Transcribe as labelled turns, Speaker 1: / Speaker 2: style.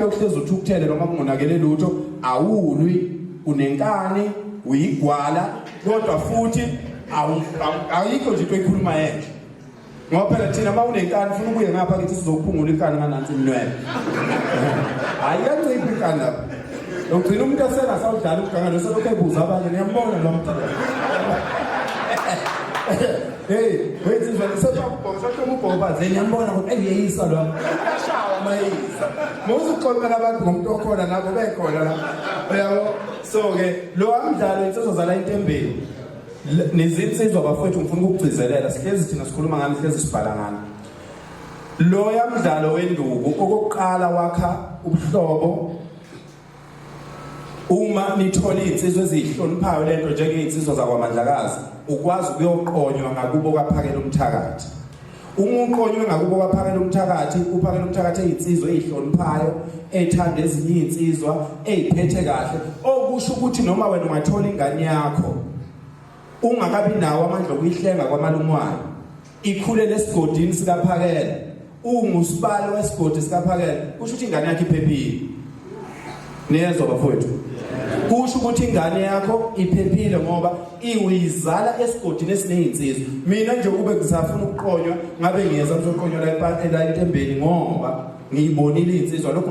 Speaker 1: yokuhlezi uthukuthele noma kungonakele lutho, awulwi, unenkani, uyigwala, kodwa futhi ayikho nje into oyikhuluma enhle. Ngoba phela thina uma unenkani ufuna ubuye ngapha kithi sizokuphungula inkani nganansi iminwele. Hayi yancipha inkani lapha. Ugcina umuntu esengasawudlali umgangano selokhu ebuza abanye niyambona lo muntu. Hey, wait izwa sethwa sethwa ubhoba nje niyambona ukuthi eyeyisa lo. Uyashawa mayisa. Mawuzoxoxela abantu ngomuntu okhona nabo bekhona la. Uyabo? So ke lo amdlalo insizwa zala intembeni. Nizinsizwa bafowethu, ngifuna ukugcizelela, sihlezi thina sikhuluma ngani, sihlezi sibhala ngani. Loya mdlalo wenduku okokuqala wakha ubuhlobo. Uma nithola izinsizwa ezihloniphayo lento njengeizinsizwa zakwaMandlakazi, ukwazi ukuyoqonywa ngakubo kaPhakela umthakathi. Uma uqonywe ngakubo kwaPhakela umthakathi, uPhakela umthakathi eyinsizwa eyihloniphayo, ethanda ezinye izinsizwa, eyiphethe kahle, okusho ukuthi noma wena ungathola ingane yakho ungakabi nawo amandla okuyihlenga kwamalume wayo, ikhulele esigodini sikaPhakela, ungusibalo wesigodi sikaPhakela, kusho ukuthi ingane yakho iphephile. Niyezwa bafowethu? Kusho ukuthi ingane yakho iphephile ngoba iwuyizala esigodini esinezinsizwa. Mina nje kube ngisafuna ukuqonywa ngabe ngiyeza ngizoqonywa la la entembeni ngoba ngiyibonile insizwa lokho.